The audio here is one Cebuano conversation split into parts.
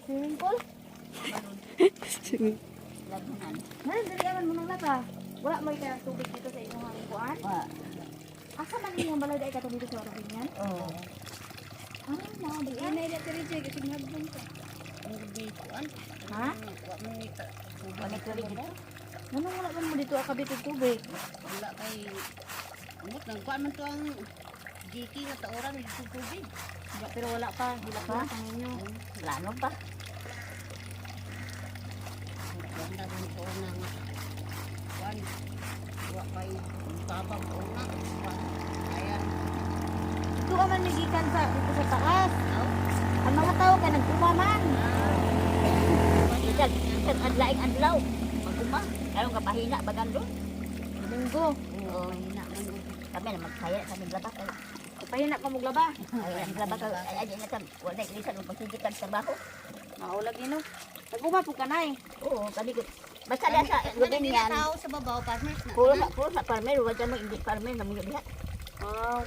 Swimming pool? Laghunan. Ngayon, dali aman mo nang lata. Wala may kaya tubig dito sa inyong kuan. Wa. Asa man inyong balay dai kato dito sa Orobinyan? Oo. Ah, mga ba Inay na tiri jay kasi magbong ka. Ha? Wala tubig dito. Nanong wala man mo dito akabit og tubig? Wala kay amot nang kuan man to ang giki nga taoran dito tubig. Pero wala pa, wala pa ang inyo. Plano pa. Ganda rin to na nga. Kuan. Wa kay tabang to na. Kuan. Ayan. Dito ka man migikan sa dito sa taas. Ang mga tao kay naguma man. Isag, isag adlaing adlaw. Maguma. Karon ka pahina bagan doon. Domingo. Oo. Mahina man. Kami na maghaya sa aming laba kay. Pahina pa mo glaba. Ay, ang laba kay ay ay na tam. Wala ilisan og pasigit ang trabaho. Maulag nino. Naguma po kanay. Oo, kami ko. Basta na sa Kanang dili Rubinian. tao sa babaw farmers na. Puro na farmer, wala mo hindi farmer na mo diha. Ah.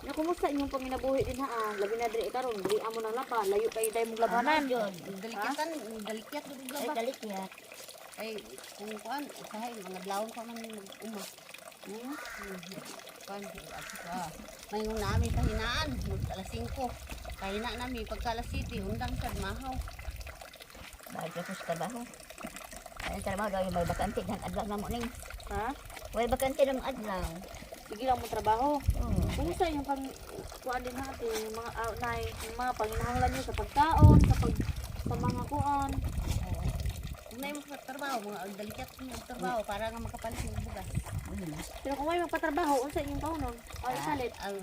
Na kumusta inyong panginabuhi din ha? Ah? Labi na diri karon, diri amo nang lapa, layo kayo dai mong labanan. Yun. Dalikyatan, dalikyat dito Ay laba. dalik ya. Ay kung kuan usahay mga blawon pa man mag-uma. Hmm? Kuan ah. Mayngon nami pahinaan mag alas 5. Pahina nami pagka alas 7 undang sad mahaw. Bahal ka sa trabaho. Ay trabaho daw yung may bakante dan adlaw na mo ning. Ha? Way bakante ng adlaw. Sige lang mo trabaho. Oo. Kumusta yung pang kuan din natin, yung mga nay, yung mga panginahanglan niyo sa pagkaon, sa pag sa mga kuan. Kung na yung trabaho, mga dalikyat ng trabaho para nga makapalit ng bugas. Pero kung may magpatrabaho, unsa inyong kaunon? Ay, salit. Ang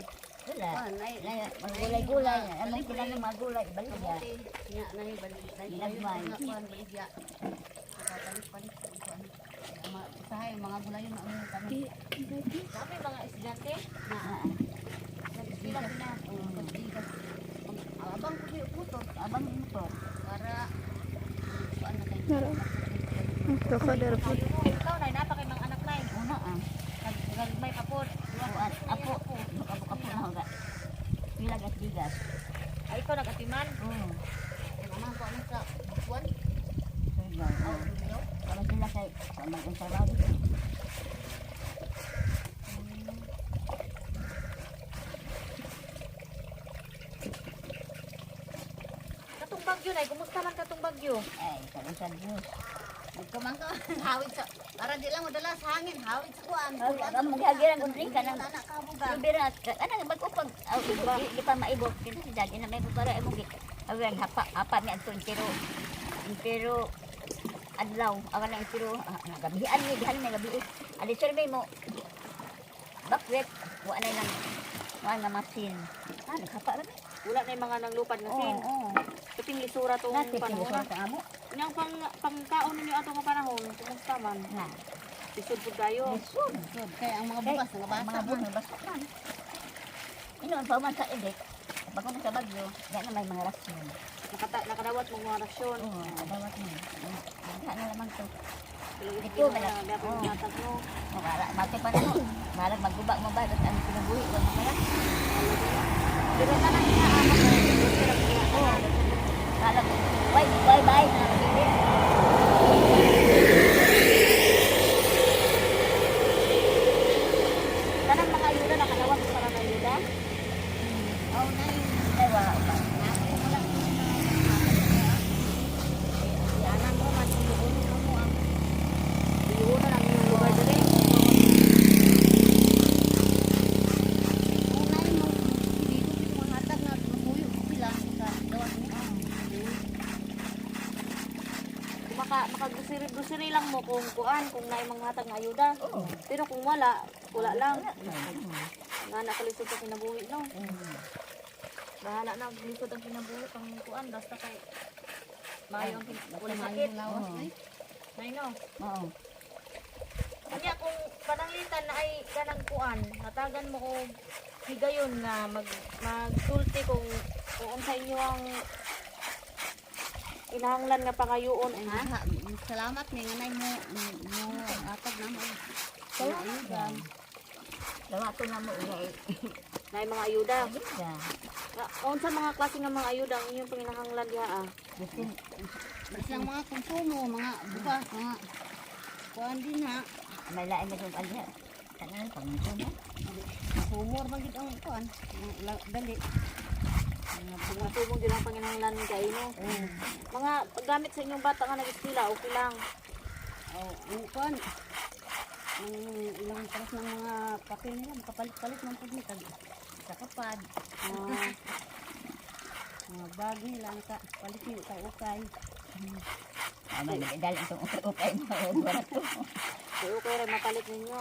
Wala. kuan ay Ay, mga gulay-gulay. Anong sila ng mga gulay? Balik ya. kamote nya na balik Ginagmay. nga kuan baligya. Makapalit-palit ang kuan. Ay, mga usahay mga gulayon na ang kami. Kami mga estudyante, Na nag-eskwela na. bigas. Abang ko yung motor Abang motor. para kuan na kayo. Naro. Ang crocodile po. Kayo mo, ikaw nay, napa kay mga anak nay. Una ah. Nagmay pa po. Kuan, apo. Apo na hoga. Pila gas bigas. Ay, ikaw nagatiman. Oo. Mama ko ano sa kuan. Surgaw. Oh, surgaw. Wala sila kay sa mga trabaho dito. Katong bagyo nay, kumusta man katong bagyo? Ay, sabi sa Diyos. Magkamangka hawid sa para di lang madala sa hangin, hawid sa kuan. Ay, ang maghagiran kung drink ka ng Anak ka buga. Libera, ano mag-upag, di pa maibot, kita si Daddy na may para imong gi. Awen hapa hapa mi adto entero. Entero adlaw, awan na entero, gabihan mi, gihan mi gabi. Ali survey mo. Bakwet, wa na lang wa na masin. Ah, naghapa ra mi. Wala na yung mga nanglupad na sin. Oo. Kaping lisura tong Nati panahon. sa amo. Yang pang pangkaon ninyo ato nga panahon, kumusta man? Na. Lisod pud kayo. Lisod. Sud kay ang mga bugas nga basa. Mga bugas basa man. Inoon pa man sa edit. Pag sa Bagyo, di na may mga rasyon. Nakadawat mong mga rasyon. Oo, dawat mo. Daghan na lamang to. Ito, Ito, wala. Dapat Oo. matag mo. Wala, mati pa na mo. Malag magguba mo ba? Tapos ang kinabuhi, wala pala. Pero kanang inaamot na pero Oo. Malag, bye, bye, bye. Na, Kanang mga ayuda nakadawat sa kanang ayuda. Oh, nay. Ay, wala pa. Yanan mo man mo ang Iuunan ang inyong lugar diri. Oh, nay mo dito ko mahatag na mapuyo ko sila sa dawat mo. Kung maka maka grocery lang mo kung kuan kung naay mga hatag nga ayuda. Oo. Pero kung wala, wala lang. Wala na. Nga nakalisod sa kinabuhi no. Bahala na lisod ang kinabuhi pang kuan basta kay maayo ang wala sakit. Lawas Oo. nay. Nay no. Oo. Kanya kung pananglitan na ay kanang kuan, hatagan mo og higayon nga magsulti kung unsa inyo ang inahanglan nga pangayoon Ay, ha. ha, salamat ni nga nay mo mo atag na mo. Salamat. Dawa to na mo. Ilay. Naay mga ayuda. Ayuda. Unsa mga klase nga mga ayuda ang inyong panginahanglan diha ah? Bisin Isang mga konsumo, mga bugas, mga kuan din ha. May lain na yung alya. Tanan pang mo. Konsumo ra man gid ang kuan. Mga dali. Mga bugas. Tumong gyud ang panginahanglan kay no. Mga paggamit sa inyong bata nga nag-eskwela, okay lang. Oh, ang kuan. Ang ilang paras ng mga papel nila, makapalit-palit man pud ni kag Sa kapad. Ah, mga bag nila nakapalit ni ukay-ukay. Ah, may dali itong ukay-ukay mo. Wala to. So okay ra mapalit ninyo.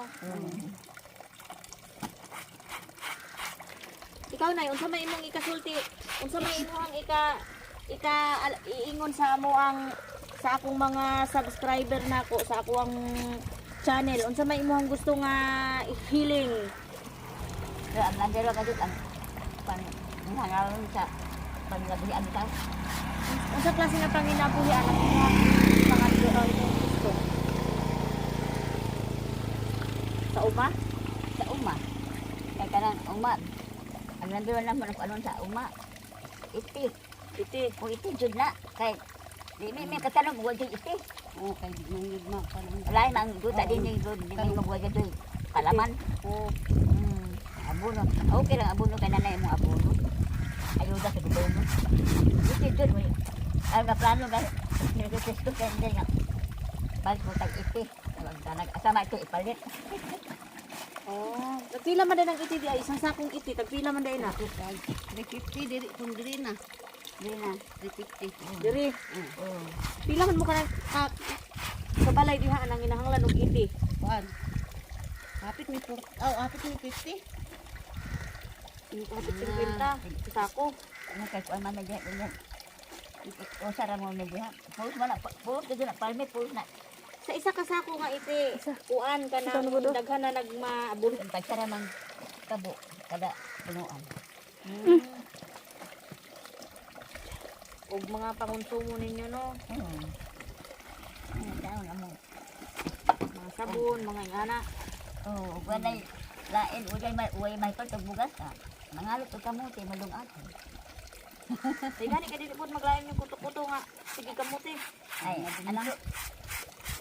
Ikaw nay, unsa may imong ikasulti? Unsa may imong ika ika iingon sa amo ang sa akong mga subscriber nako sa ako ang channel? Unsa may imong gusto nga healing? Pero ang nandero ka dito, ang pan hangaron sa panlabihan ka. Unsa klase nga panginabuhi ang imong pangadyo ang imong gusto? Sa uma? Sa uma. Kaya kanang uma. Ang nandero naman ako anon sa uma. Iti. Iti. O iti jud na. Kay di may katanong wa jud iti. Oh, kay di man gid ma kuan. Wala mang duta din ni jud di may magwa jud. Palaman. Oh, Abono. Okay lang abono kay nanay mo abono. Ayuda sa gobyerno. Iti jud mo. Ang plano ba? Nagtesto kay hindi nga. Balik mo tag iti. Asama ito ipalit. Oh, tagpila man din ang iti di ay isang sakong iti, tagpila man din na. Ukay. 350 diri kung diri na. Dili na. 350. Diri, Oh. pila man mo ka sa balay diha ang ginahanglan og iti. Kuan. Hapit ni 4, oh, hapit ni 50. Hapit 50 sako. Ano kay kuan man diha diha. Usa ra mo ni diha. Pulos man na, pulos jud na palme pulos na. Sa isa ka sako nga iti, kuan ka Isa nang na ba do? daghan na nagmaabot. Tagsa ra man kabo kada punuan. Og mga pangonsumo ninyo no, Hmm. Ano taon amo. mga sabon, mga ingana. Oh, walay lain ulay may uway may tog bugas ka. Mangalot og kamote malungat. Kay gani ka dili pod maglain yung kuto-kuto nga. Sige kamote. Ay, ano?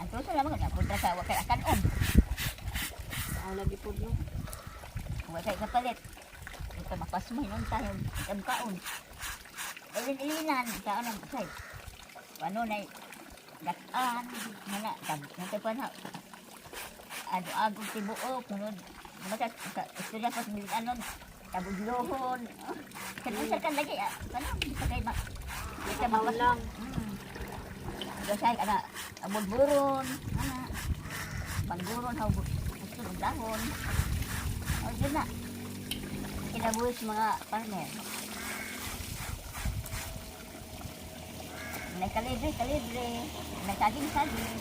Ang tuso lamang nga punta sa wakay akanon. Ah, lagi pod no. Wakay kapalit. Ito mapasmoy nun tayo. Ang kaon. Ilin-ilinan sa anong say. Ano na dakan mana tab nanti pa na ano agong tibuok sunod basta sa istorya pa sa anon tabudlohon sa kan lagi ah ano sa kay ma di ka Kaon mapas lang. Gasay kana abudburon ana bangguron haw gusto og dahon o yun na kinabuhis mga partner may kalibre kalibre may saging saging.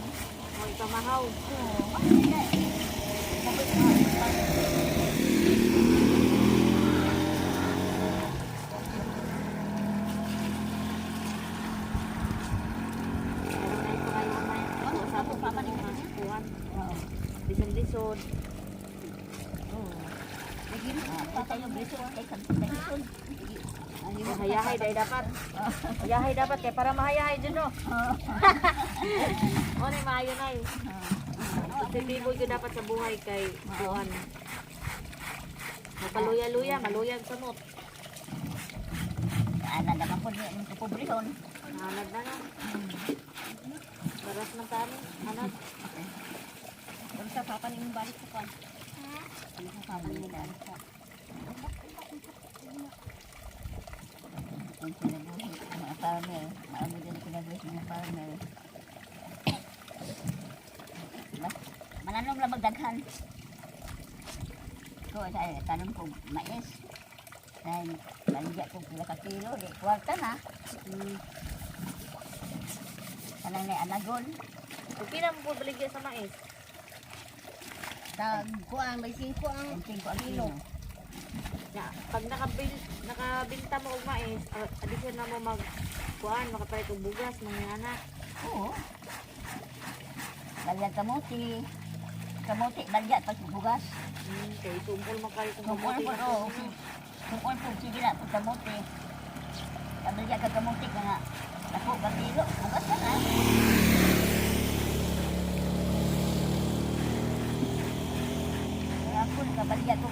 Mo ipamahaw. Oo, ano na kinabuhis mga partner. Meron na ito kayo may Ano, sa sabo pa man mga kuan. Oo. Bisan-lisod. Oo. Lagi na. Ah, patay yung biso kay kag Hayahay dai dapat. Hayahay dapat kay para mahayahay dyan no. O na maayo na eh. Positibo yun dapat sa buhay kay kuan. Mapaluya-luya, maluyag sa mot. Ana naman po niya ang kupobrehon. Anad na na. Baras man kami. Anad. Ano sa papa ni mong balik sa kuan? Ano sa papa ni mong balik sa? Ang kinabuhi mga farmer, maamo din ang kinabuhi mga farmer. Mas mananom lang magdaghan. Ko sa tanom ko mais. Dahil baligya ko pila ka kilo, di kwarta na. Kanang na anagon. Okay na mo po baligya sa mais. Tag kuan may 5 ang Ang 5 ang kilo. Na, pag nakabinta mo og mais, addition na mo mag kuan, makapalit og bugas, mga anak. Oo. Balyag kamote. Kamote, balya pag bugas. Kay tumpol man kayo kung Tungkol kamote. po, oo. Tungkol po, sige na po kamote. Kabalya ka kamote ka nga. Ako, kapilo. Bugas ka na. Kaya ako, nakabalya ko.